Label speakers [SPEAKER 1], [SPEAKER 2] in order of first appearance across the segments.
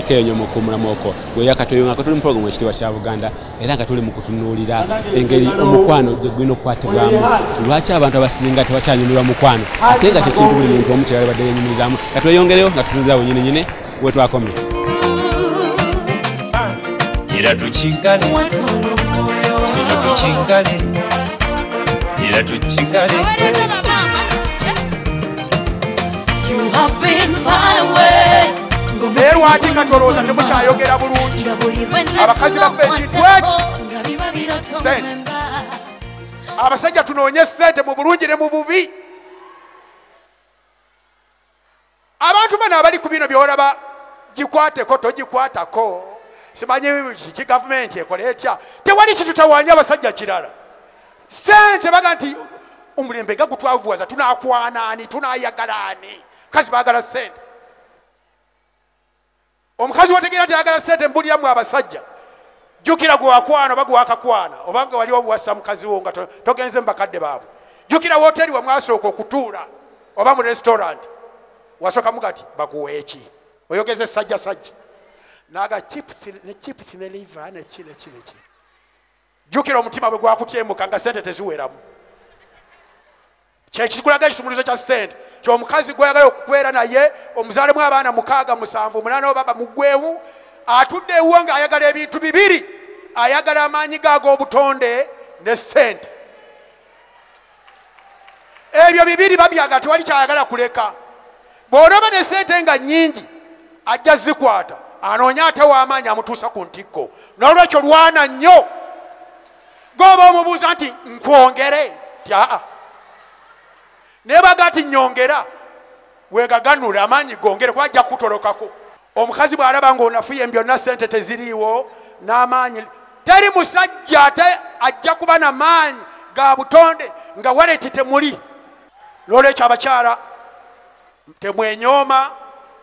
[SPEAKER 1] Bulijjo eyo mukumulamuko weyakatoyongako tuli mu program ekitiibwa kya Buganda era nga tuli mu kutunuulira engeri omukwano gwe gulina okukwatibwamu. Lwaki abantu abasinga tebakyanyumirwa mukwano ate nga kyekintu buli muntu omu kyeyalibadde yenyumirizaamu? Nga tweyongereyo nga tusinziira wenyini nyini wetwakomye.
[SPEAKER 2] Era tukigale, kino tukigale, era tukigale.
[SPEAKER 3] Naye lwaki katolowooza temukyayogera bulungi? Abakazi baffe ekintu eki sente. Abasajja tunoonye sente mu bulungi ne mu bubi. Abantu bano abali ku bino by'olaba gikwateko togikwatako, simanyi kiki gavumenti ekola etya, tewali kitutawaanya abasajja kirala. Sente baga nti omulembe nga gutwavuwaza, tunakwana ani, tunayagala ani? Kazi baagala sente. Omukazi wategeera nti ayagala sente, mbuliramu abasajja, jjukira gwe wakwana oba gwe wakakwana, obanga wali obuwasa mukazi wo nga togenze mu bakadde baabwe. Jjukira wooteri we mwasooka okutuula oba mu restaurant, wasooka mugati bakuwa eki, oyogeza essajjasajja naga chips ne liver ne ki ne ki ne ki. Jjukira omutima bwe gwakutyemuka nga sente teziweramu. Kyekikulaga ekisumuluzo kya ssente kyomukazi gweyagala okubeera naye, omuzaalemu abaana 6, 7, 8 oba mugwewu, atudde ewuwo ng'ayagala ebintu bibiri, ayagala amaanyi ge ag'obutonde ne ssente. Ebyo bibiri babyagala, tewali kyayagala kuleka. Bw'olaba ne ssente nga nnyingi ajja zikwata, anoonya ate w'amaanyi amutuusa ku ntikko. N'olwekyo lwana nnyo. G'oba omubuuza nti nkwongere, nti aa. Naye baga nti nnyongera, weegaganule amaanyi gongere kuba ajja kukutolokako. Omukazi bw'alaba ng'onafuye byonna ssente teziriiwo n'amaanyi, teri musajja ate ajja kuba na maanyi ga butonde nga waleti temuli. N'olwekyo abakyala temwenyooma,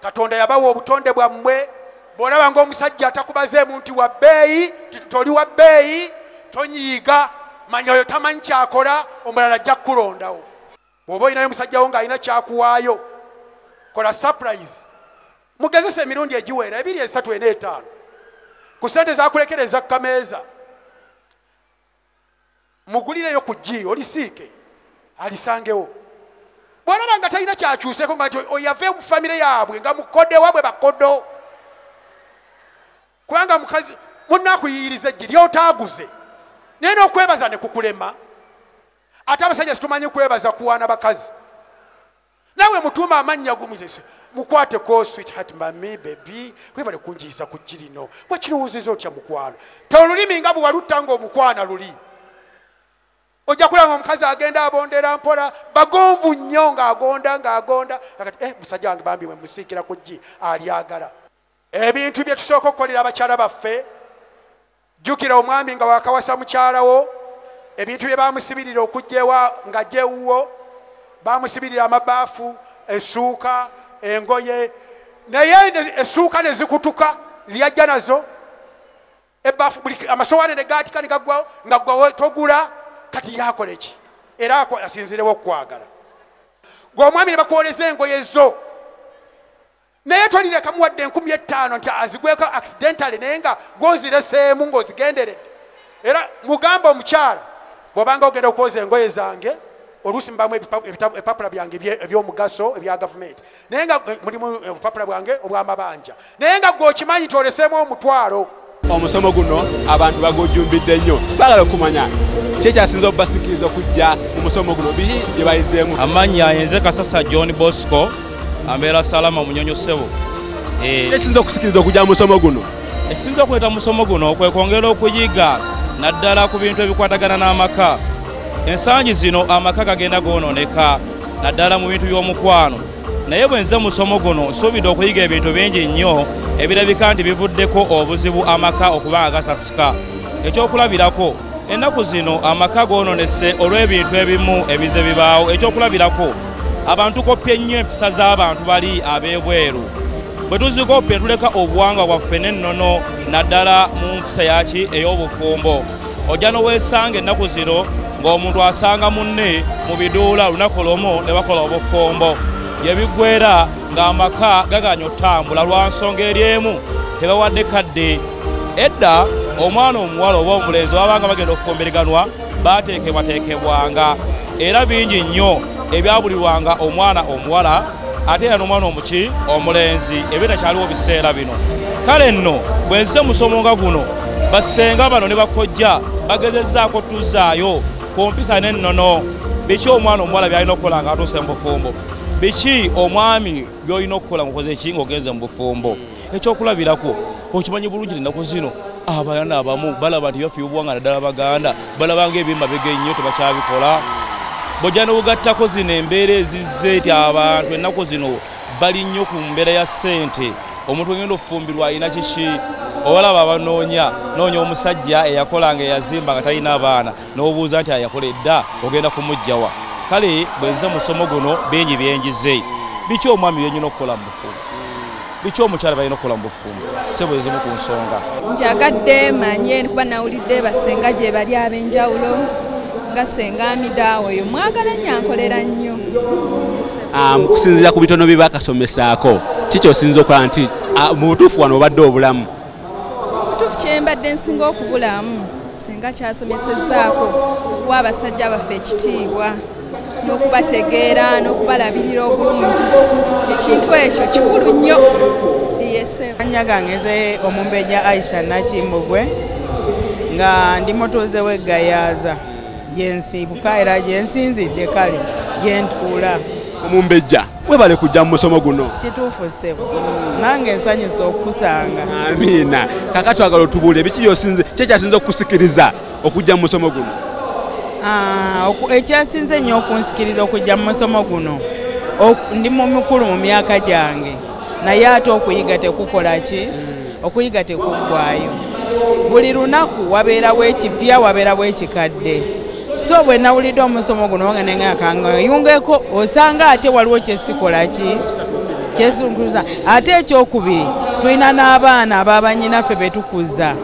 [SPEAKER 3] Katonda yabawa obutonde bwammwe. Bw'olaba ng'omusajja atakubazeemu nti wa bbeeyi, toli wa bbeeyi, tonyiiga, manya oyo tamanyi kyakola, omulala ajja kukulondawo. Bw'oba olinayo musajja wo ng'alina kyakuwaayo, kola surprise, mugezese emirundi egiwera 2, 3, 4, 5 ku ssente zakulekereza ku kameeza, mugulireyo ku ggi olisiike alisangewo. Bw'olaba nga talina kyakyuseeko, nga nti oyo ave mu famire yaabwe nga mukode waabwe bakodo, kubanga mukazi munnaakuyiyiriza eggi ly'otaaguze, naye n'okwebaza ne kukulema. Ate abasajja situmanyi kwebaza kuwaana bakazi. Nawe mutuuma amannya mukwateko sweetheart, mami, baby, webale kunjiyiza ku ggi lino, wakirowoozezza otya mukwano? Tolulimi nga bwe walutta ng'omukwana luli. Ojja kulaba omukazi agenda abondera mpola, bagonvu nnyo ng'agonda ng'agonda, akati musajja wange bambi we musiikira ku ggi alyagala. Ebintu bye tusooka okukolera abakyala baffe, jjukira omwami nga wakawasa mukyala wo, ebintu bye bamusibirira okujja ewa ng'ajja ewuwo, bamusibirira amabaafu, essuuka, engoye, naye essuuka ne zikutuka ziyajja nazo, ebbaafu buli amasowaane ne gaatika ne gaggwawo, nga ggwe togula. Kati yakola ki? Era asinzirewo okwagala. Gwe omwami ne bakwoleza engoye zo, naye tolirekamu wadde 5,000 nti azigweko accidentally, naye nga gw'ozireseemu ng'ozigenderedde. Era mugamba omukyala, bw'obanga ogenda okwoza engoye zange, oluusi mbamu ebipapula byange eby'omugaso ebya gavumenti, naye nga mulimu obupapula bwange obw'amabanja, naye nga gwe okimanyi nti oleseemu 10,000.
[SPEAKER 1] Omusomo guno abantu bagujjumbidde nnyo, baagala okumanya ki ekyasinze okubasikiriza okujja mu musomo guno, biki bye bayizeemu.
[SPEAKER 4] Amannya nze Kasasa John Bosco, ambeera Salama Munyonyo ssebo.
[SPEAKER 1] Ki ekisinze okusikiriza okujja mu musomo guno?
[SPEAKER 4] Ekisinze okuleeta mu musomo guno kwe kwongera okuyiga naddala ku bintu ebikwatagana n'amaka. Ensangi zino amaka gagenda goonooneka naddala mu bintu by'omukwano, naye bwe nze mu musomo guno nsuubidde okuyiga ebintu bingi nnyo ebirabika nti bivuddeko obuzibu amaka okuba nga gasasika. Ekyokulabirako, ennaku zino amaka goonoonese olw'ebintu ebimu ebize bibaawo. Ekyokulabirako, abantu koppya ennyo empisa z'abantu bali ab'ebweru. Bwe tuzikoppya tuleka obuwangwa bwaffe n'ennono naddala mu mpisa yaki ey'obufumbo. Ojja n'oweesanga ennaku zino ng'omuntu asanga munne mu biduula lunaku lumu ne bakola obufumbo. Gye biggwera ng'amaka gaganya otambula lwa nsonga eri emu, tebawadde kadde. Edda omwana omuwala oba omulenzi babanga bagenda okufumbiriganwa bateekebwateekebwanga, era bingi nnyo ebyabulirwanga omwana omuwala ate era n'omwana omuki omulenzi, ebitakyaliwo biseera bino. Kale nno bwe nzize musomo nga guno, bassenga bano ne bakojja bagezezzaako tuzaayo ku mpisa n'ennono. Biki omwana omuwala by'alina okukola ng'atuuse mu bufumbo? Biki omwami by'olina okukola ng'okoze ki ng'ogenze mu bufumbo? Ekyokulabirako, okimanyi bulungi ennaku zino abaana abamu balaba nti byaffe eby'obuwangwa naddala Baganda balaba ng'eby'emabega ennyo tebakyabikola. Bw'ojja n'obugattako zino embeera ezizze nti abantu ennaku zino bali nnyo ku mbeera ya ssente. Omuntu ogenda okufumbirwa alina kiki? Obalaba abanoonya, noonya omusajja eyakola nga eyazimba nga talina abaana, n'obuuza nti ayakola edda ogenda kumuggyawa. Kale bwe nzize mu ssomo guno bingi byenjize. Biki omwami byenyina okukola mu bufumbo? Biki omukyala balina okukola mu bufumbo? Ssebo ezimu ku nsonga.
[SPEAKER 5] Njagadde manye kuba nawulidde bassenga gye bali ab'enjawulo nga Ssenga Amida oyo mwagala nnyo, ankolera nnyo.
[SPEAKER 1] Mu kusinziira ku bitono bye bakasomesaako, kiki osinza okukola nti mu butuufu wano obadde obulamu?
[SPEAKER 5] Butuufu kye mbadde nsinga okubulamu, Ssenga kyasomesezzaako okuwa abasajja baffe ekitiibwa n'okubategeera n'okubalabirira obulungi. Ekintu ekyo kikulu nnyo.
[SPEAKER 6] Amannya gange nze Omumbejja Aisha Nakimbugwe, nga ndi mutuuze w'e Gayaza, gye nsibuka era gye nsinzidde, kale gye ntuula.
[SPEAKER 1] Omumbejja, webale kujja mu musomo guno.
[SPEAKER 6] Kituufu ssebo, nange nsanyusa okukusanga.
[SPEAKER 1] Amiina. Kaakati twagala otubuulire biki by'osinze, ki ekyasinze okukusikiriza okujja mu musomo guno?
[SPEAKER 6] Ekyasinze ennyo okunsikiriza okujja mu musomo guno, ndi mukulu mu myaka gyange, naye ate okuyiga tekukola ki? Okuyiga tekuggwayo. Buli lunaku wabeerawo ekipya, wabeerawo ekikadde. So bwe nawulidde omusomo guno wange nengakangayungeko, osanga ate waliwo kyesikola ki? Kyesunkuza. Ate ekyokubiri, tulina n'abaana ab'abannyinaffe be tukuza.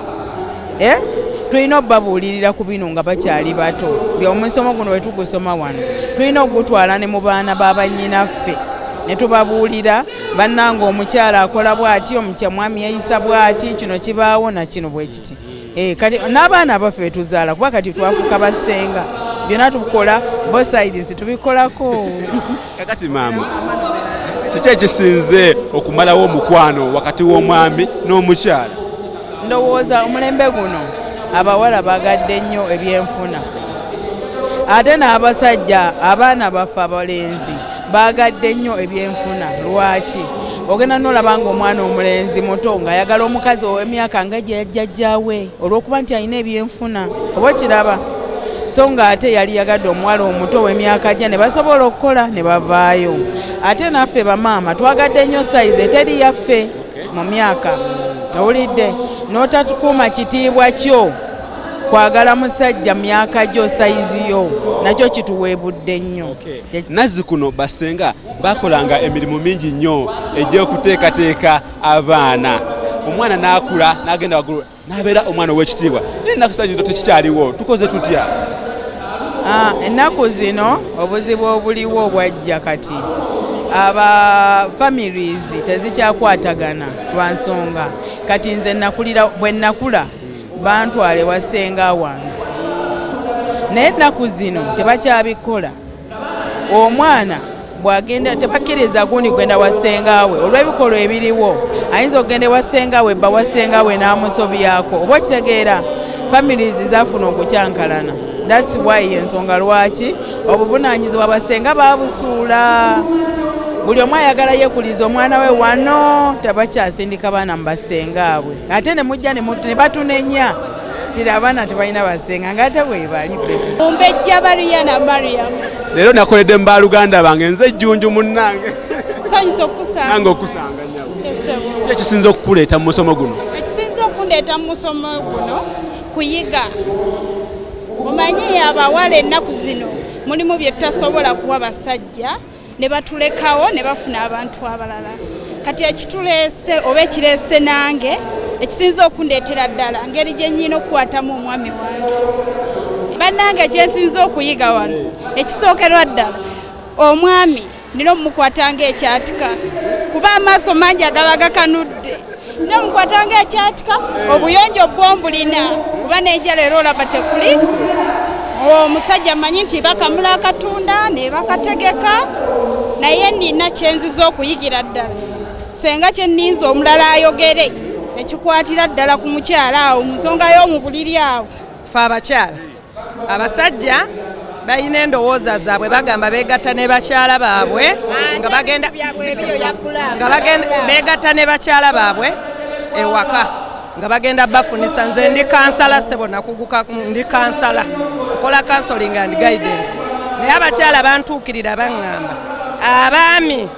[SPEAKER 6] Tulina obbabuulirira ku bino nga bakyali bato. Omusomo guno bwe tugusoma wano, tulina okugutwala ne mu baana b'abannyinaffe ne tubabuulira, bannange omukyala akola bw'ati, omwami yeeyisa bw'ati, kino kibaawo na kino bwe kiti. Kati n'abaana baffe be tuzaala, kuba kati twafuuka bassenga, byonna tukola both sides tubikolako.
[SPEAKER 1] Kakati maama, kiki ekisinze okumalawo omukwano wakati w'omwami n'omukyala?
[SPEAKER 6] Ndowooza omulembe guno abawala bagadde nnyo ebyenfuna, ate n'abasajja abaana baffe abalenzi bagadde nnyo ebyenfuna. Lwaki? Ogenda n'olaba ng'omwana omulenzi muto ng'ayagala omukazi ow'emyaka nga gye yajjajjaawe olw'okuba nti alina ebyenfuna, oba okiraba? So ng'ate yali yagadde omuwala omuto ow'emyaka gye ne basobola okukola ne bavaayo. Ate naffe bamaama twagadde nnyo sayizi eteri yaffe mu myaka, owulidde? N'otatukuuma kitiibwa kyo kwagala musajja myaka gyo sayizi yo nakyo kituweebudde nnyo.
[SPEAKER 1] Nazzi kuno bassenga bakolanga emirimu mingi nnyo egy'okuteekateeka abaana. Omwana n'akula n'agenda waggulu n'abeera omwana ow'ekitiibwa, naye ennaku zino tekikyaliwo, tukoze tutya?
[SPEAKER 6] Ennaku zino obuzibu obuliwo bwajja kati aba families tezikyakwatagana lwa nsonga. Kati nze nakulira bwe nakula bantwale wa ssenga wange, naye ennaku zino tebakyabikola. Omwana bw'agenda tebakkiriza gundi kugenda wa ssenga we olw'ebikolwa ebiriwo. Ayinza okugenda ewa ssenga we, bba wa ssenga we n'amusobyako, oba okitegeera? Families zaafuna okukyankalana. That's why ensonga lwaki obuvunaanyizibwa bwa ssenga babusuula. Buli omu ayagala yeekuliza omwana we wano, tebakyasindika baana mu bassengaabwe, ate ne mujja ne batunenya tiri abaana tebalina bassenga, ng'ate bwe bali.
[SPEAKER 7] Mumbejja Mariana Mariam.
[SPEAKER 1] Leero nakoledde mu baluganda bange, nze Jjunju munnange.
[SPEAKER 7] Sanyusa okusanga.
[SPEAKER 1] Nange okusanga, nnyabo.
[SPEAKER 7] Ssebo.
[SPEAKER 1] Ki ekisinza okukuleeta mu musomo guno?
[SPEAKER 7] Ekisinza okundeeta mu musomo guno kuyiga. Omanyi abawala ennaku zino mulimu bye tutasobola kuwa basajja ne batulekawo ne bafuna abantu abalala. Kati ekituleese oba ekireese nange ekisinza okundeetera ddala ngeri gye nnyina okukwatamu omwami wange. Bannange, kyensinza okuyiga wano ekisookerwa ddala omwami Nina omukwata ng'ekyatika kuba amaaso mangi agaba gakanudde. Nina omukwata ng'ekyatika, obuyonjo bwo mbulina kuba n'enjala era olaba tekuli. Omusajja mmanyi nti bakamula akatunda ne bakategeka, naye nina kyenziza okuyigira ddala. Senga kye nninza omulala ayogere ekikwatira ddala ku mukyala awo mu nsonga y'omu buliri awo.
[SPEAKER 8] Ffe abakyala, abasajja balina endowooza zaabwe, bagamba beegatta ne bakyala baabwe nga bagenda beegatta ne bakyala baabwe ewaka nga bagenda bafunisa. Nze ndi kansala ssebo, nakuguka ndi kansala, nkola counseling and guidance, naye abakyala bantuukirira baŋŋamba abaami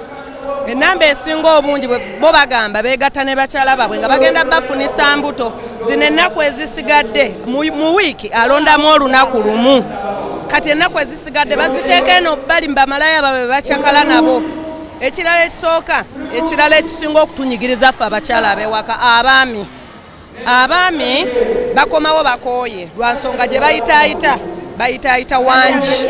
[SPEAKER 8] enamba esinga obungi bo bagamba beegatta ne bakyala baabwe nga bagenda bafunisa mbuto. Zino ennaku ezisigadde mu wiiki alondamu olunaku lumu, kati ennaku ezisigadde baziteeka eno bbali bamalaya baabwe bakyakala nabo. Ekirala ekisooka, ekirala ekisinga okutunyigiriza ffe abakyala ab'ewaka, abaami abaami bakomawo bakooye lwa nsonga gye bayitaayita wangi.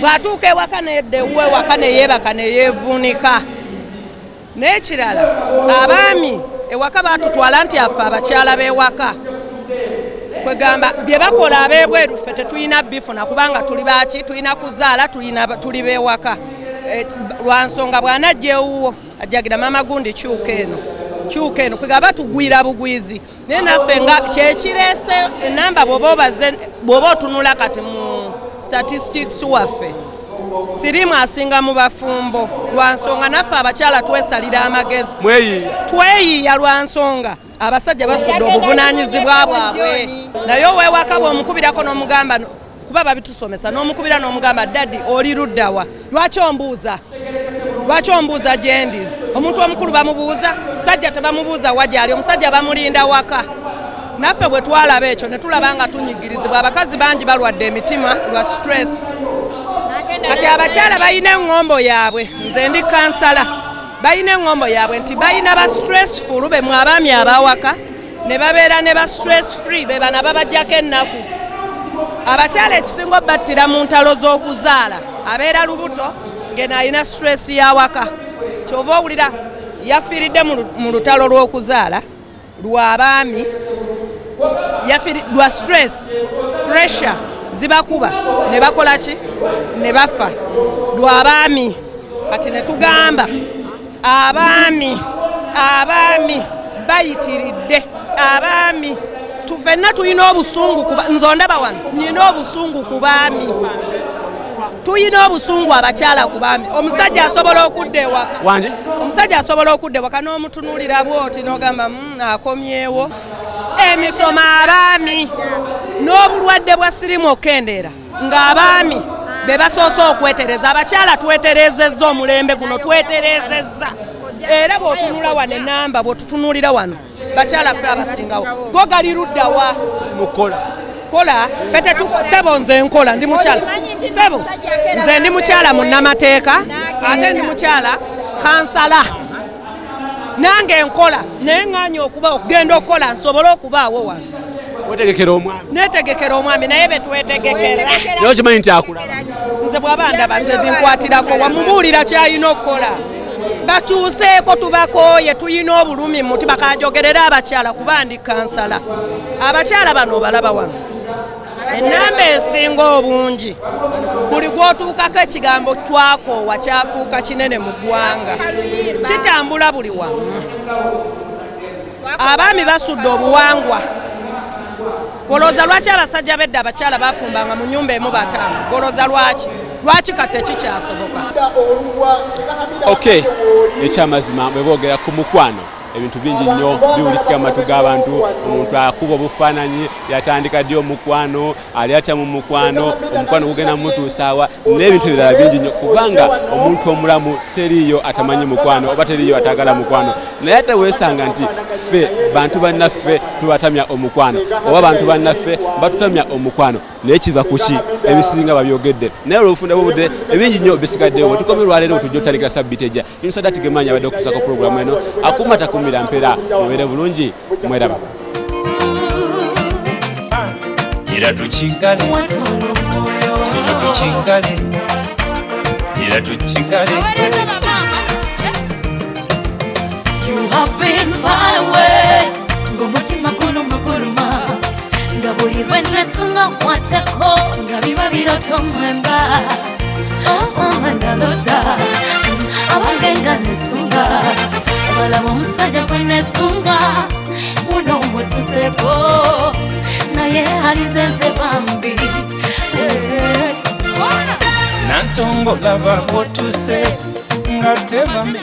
[SPEAKER 8] Bw'atuuka ewaka nedda ewuwe ewaka ne yeebaka ne yeevuunika. N'ekirala abaami ewaka baatutwala nti affe abakyala b'ewaka, kwegamba bye bakola ab'ebweru ffe tetulina bifuna kubanga tuli baaki, tulina kuzaala, tuli b'ewaka. Lwa nsonga bw'anajja ewuwo ajjagira maama gundi kyuka eno kyuka eno, kwegamba batugwira bugwizi. Naye naffe nga kyekireese enamba bw'oba otunula kati mu statistics waffe sirimu asinga mu bafumbo lwa nsonga naffe abakyala twesalira amagezi, tweyiiya lwa nsonga abasajja basudde obuvunaanyizibwa bwabwe. Naye ow'ewaka bw'omukubirako n'omugamba, kuba babitusomesa, n'omukubira n'omugamba daddy oli luddawa, lwaki ombuuza, lwaki ombuuza gyendi? Omuntu omukulu bamubuuza, musajja tebamubuuza wa gy'ali, omusajja bamulinda waka. Naffe bwe twalaba ekyo ne tulaba nga tunyigirizibwa. Abakazi bangi balwadde emitima lwa stress. Kati abakyala balina eŋŋombo yaabwe, nze ndi kansala, balina eŋŋombo yaabwe nti balina ba stressful be mwe abaami abawaka ne babeera ne ba stress free be bano ababajjako ennaku. Abakyala ekisinga obbattira mu ntalo z'okuzaala abeera lubuto ng'eno alina stress y'awaka. Kyova owulira yafiiridde mu lutalo lw'okuzaala lw'abaami, lwa stress pressure zibakuba ne bakola ki, ne bafa lw'abaami. Kati ne tugamba abaami abaami bayitiridde, abaami tufenna tulina obusungu. Nze ndaba wano nina obusungu ku baami, tulina obusungu abakyala ku baami. Omusajja asobola okudda ewaka, omusajja asobola okudda ewaka n'omutunuulira bw'oti n'ogamba akomyewo. Emisomo abaami n'obulwadde bwa sirimu okukendeera ng'abaami be basoose okwetereza. Abakyala tweterezezza omulembe guno, tweterezezza. Era bw'otunula wano enamba, bw'otutunuulira wano bakyala ffe abasingawo go gali luddawa
[SPEAKER 1] mukola
[SPEAKER 8] kola ffe sebo nze nkola ndi mukyala sebo, nze ndi mukyala munnamateeka ate ndi mukyala kansala, nange nkola naye ŋŋaanye okuba okugenda okukola nsobole okubaawo wano.
[SPEAKER 1] Wetegekera omwami,
[SPEAKER 8] netegekera omwami naye betwetegekera.
[SPEAKER 1] Naye okimanyi nti akulaba.
[SPEAKER 8] Nze bw'aba ndaba nze binkwatirako, wamubuulira ky'alina okukola. Batuuseeko tubakooye, tulina obulumi mu mutima. Kanjogerere abakyala kuba ndi kansala. Abakyala bano obalaba wano, enamba esinga obungi buli gw'otuukako ekigambo twakoowa kyafuuka kinene mu ggwanga, kitambula buli wamu. Abaami basudde obuwangwa. Golooza lwaki abasajja b'edda abakyala bafumbanga mu nnyumba emu bataano? Golooza lwaki? Lwaki kati tekikyasoboka?
[SPEAKER 1] Okay, ekyamazima bwe boogera ku mukwano ebintu bingi nnyo biwulikika mu matu g'abantu. Omuntu akuba obufaananyi, yatandika ddi omukwano, ali atya mu mukwano, omukwano gugenda mumutuusaawa n'ebintu ebirala bingi nnyo, kubanga omuntu omulamu teriiyo atamanyi mukwano oba teriiyo ataagala mukwano. Naye ate weesanga nti ffe bantu bannaffe tubatamya omukwano oba bantu bannaffe batutamya omukwano, naye kiva ku ki? Ebisinga babyogedde, naye olw'obufunda bw'obudde ebingi nnyo bisigaddewo. Tukomye olwaleero, tujja otandikira sabbiiti ejja. Nsadda Tigemanya abadde okutuusaako pulogulaamu eno, akuuma takumira mpeera, mubeere bulungi, mweraba.
[SPEAKER 2] Era tukigale, kino tukigale, Era tukigale.
[SPEAKER 9] You have been far away. Ng'omutima guluma guluma. Nga buli lwe nesunga nkwateko. Nga biba biroto mwemba. Oh, ndalota. Abange nga nesunga. Abalaba omusajja gwe nesunga. Muno mutuseko. Naye alinze nze bambi.
[SPEAKER 2] Nantongo laba bw'otuuse nga tebambi.